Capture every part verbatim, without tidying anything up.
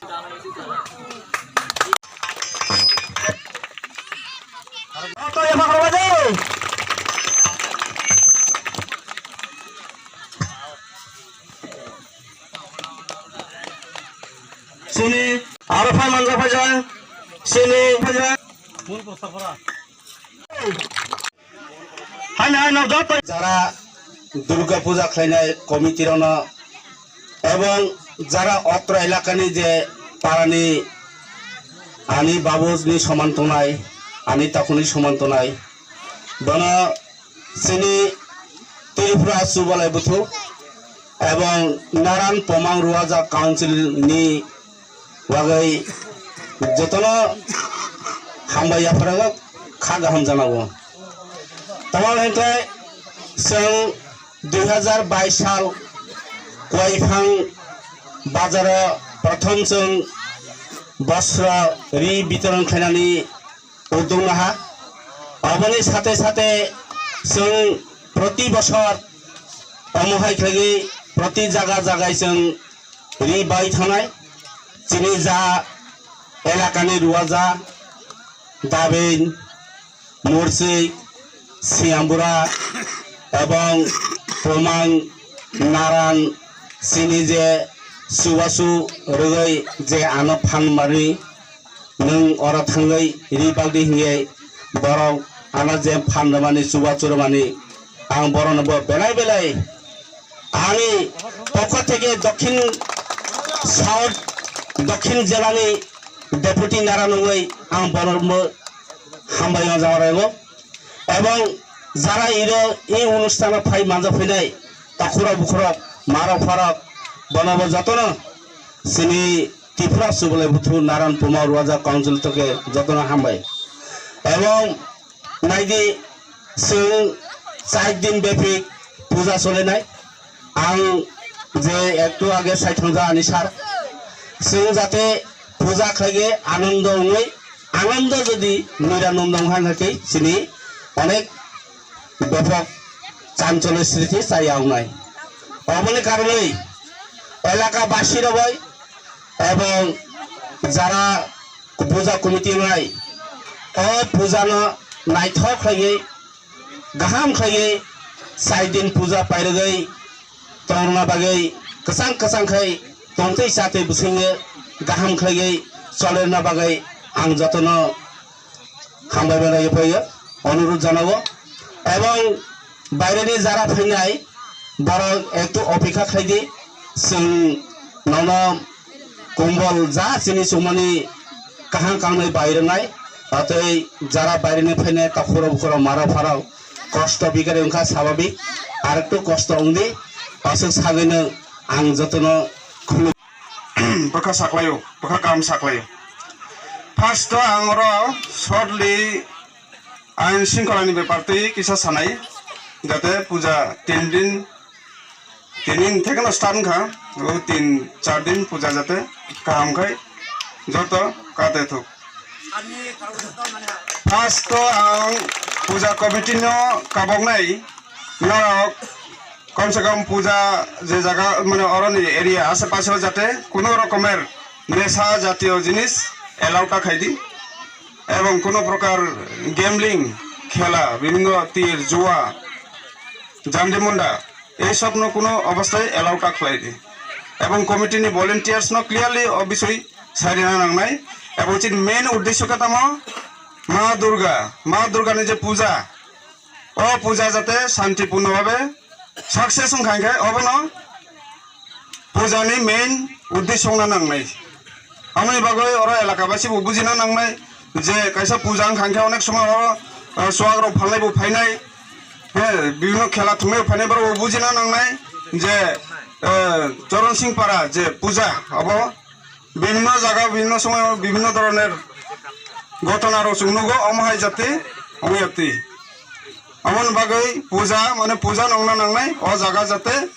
Sini, aro phai manja phai jang. Sini, phai jang. Hai nai no joto. Jara Durga Puja khlainai committee rokno ebong jara otro elakani je parani ani babuni soman tongnai, ani takhukni soman tongnai, bono chini Tripura Subalai Buthu ebong Naran Pomang Ruaja Council ni bagwi jotono hambai yapharago kha gaham janago. Tamoni hwnkhe chwng dui hazar bais sal Kuaiphang bazaro prothom chwng bosro ri bitoron khlainani uddog naha. Aboni sathe sathe chwng proti bosor omo hai khlaiwi proti jaga jagai chwng ri bai thanai. Chini ja elakani Ruaja, Daben, Mursik, Siambura ebong Pomang, Naran chini je chubachu rwgwi je ano phan mari nwng oro thangwi ri bagdi hingye borok ano je phan rwmani chubachu rwmani ang borokno bo belai belai ani pokho theke Dokhin South, Dokhin jelani Deputy Naran wngwi ang borokno hambai o jaga rego. Ebong jara iro e onusthano phai manja phainai takhurok bukhurok marok pharok bonobo jotono chini Tripura Subalai Buthu Naran Puma Ruaja Council toke jotono hambai. Ebong naidi chwng char din bepik puja solenai. Ang je ektu age sai thangja ani sar. Chwng jate puja khlaige anondo wngwi, anondo jodi nira nondong hang hake chini onek bepok chancholo sriti chaya wngnai. Oboni karonwi elaka basi rok bai ebong jara puja committee wngnai o puja no naithok khlaiwi, gaham khlaiwi, char din puja pairogwi tongna bagwi kwchang kwchang khai tongtwi chatwi bwswngwi gaham khlaiwi cholerna bagwi ang jotono hambai bai phaio, onurudh janago. Ebong baireni jara phainai borok ektu opekha khlaidi, chwng nono kombol ja chini chumani kaham kangnwi bai rwnai, atwi jara baireni phainai takhurok bukhurok marok pharok kosto bikari wngkha sababik, arektu kosto wngdi, aswk sagwino ang jotono khulum. Bwkha saklaio, bwkha kaham saklaio. First o ang oro shortly ain shringkholani bepar twi kisa sanai, jate puja tin din, tini thekno start wngkha, o tin char din puja jate kaham khai joto kate thuk. First o ang puja committee no kaboknai norok komse kom puja je jaga mane oroni area ashe pashe jate kuno rokomer nesha jatiyo jinis allow ta khaidi ebong kuno prokar gambling khela bibhinno tir juwa jandi munda ei sobno kuno obostai allow ta khlaidi ebong committee ni volunteers no clearly o bisoi sarina nangnai ebong chini main uddesho khe tamo Ma Durga, Ma Durga ni je puja, o puja jate shanti purno bhabe success wngkha hwnkhe obono puja ni main uddesho wngna nangnai. Amoni bagwi oro elaka basi bo bujina nangnai je kaisa puja wngkha hwnkhe onek somoy oro, eh, chuwak rok phalnai bo phainai, eh, bibhinno khela thumnai bo phainai, borok bo bujina nangnai je, eh, Choron Singh Para je puja abo bibhinno jaga, bibhinno somoy, bibhinno dhoroner ghotona rok chwng nugo, omo hai jate, omo yati. Amoni bagwi puja, mane puja nongna nangnai, o jaga jate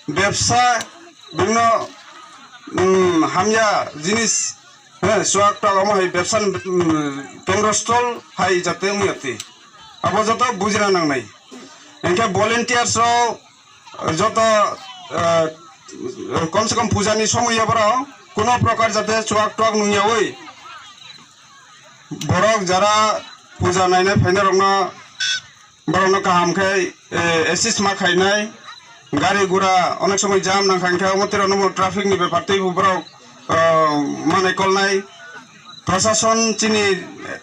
bebsa, bibhinno, um, hamya jinis, he, chuwak tak omo hai bebsa, um, kendro stol hai jate omo yati. Abo joto bujina nangnai. Hwnkhe volunteers rok joto, ah, komse kom puja ni somoy o borok Kuno prokar jate chuak tuak nungyawi borok jara puja nainai phainai rokno, borokno kaham khe, eh, assist ma khainai. Gari gura onek somoi jam nang kha, hinkhe omo twi rokno bo traffic ni bepar twi bo borok, eh, manai kolnai. Prashason chini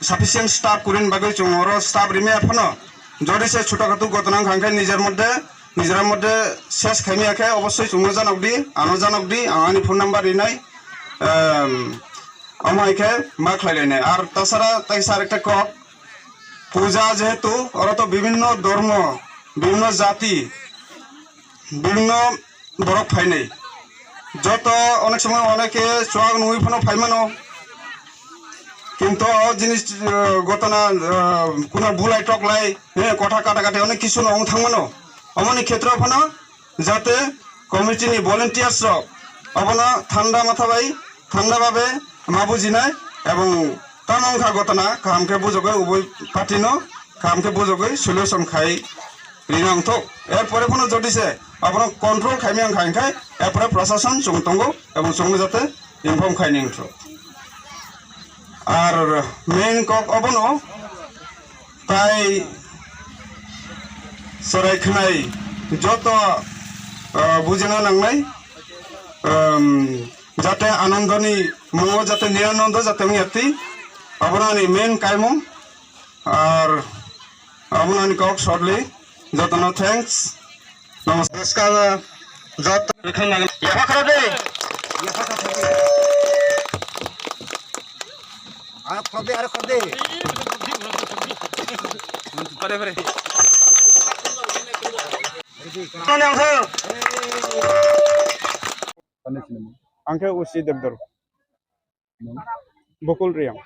sufficient staff kurin bagwi chwng oro staff rimaya phano jodi se chhuto khatu gotona wngkha, hinkhe nijer moddhe, nijera moddhe ses khaimaya khe obossoi chwngno janok di, ano janok di, ang ani phone number rinai. Em, Omo hai khe ma khlai lainai. Ar tasara tei sar ekta kok, puja jehetu oro to bibhinno dhormo, bibhinno jati, bibhinno borok phainai. Joto onek somoi onek khe chuak nungwi phano phai mano. Kintu o jinis, eh, gotona, eh, kuno bulai toklai, eh, kotha kata kati onek kisu no wng thang mano. Omoni khetro phano jate committee ni volunteers rok obono thanda matha bai, thanda babe ma bujinai ebong tamo wngkha gotona kaham khe bujogoi uboi party no kaham khe bujogoi solution khai rina wngthok. Erpore phano jodi se abono control khaimaya wngkha, hinkhe erpore prashason chwng tongo ebong chwngno jate inform khaini wngthok. Ar main kok obono tai chwrai khwnai joto, ah, bujina nangnai, um, jate Anandoni mungo jate Niranondo jate wngya twi, abono ani main kaimung. Ar abono ani kok shortly jotono thanks. Namaskar. Joto. Yaha khara de. Yaha khara de. Aro khara de, aro khara de. Pare, pare. Ang khe Usi Debdor. Bokol Riyang.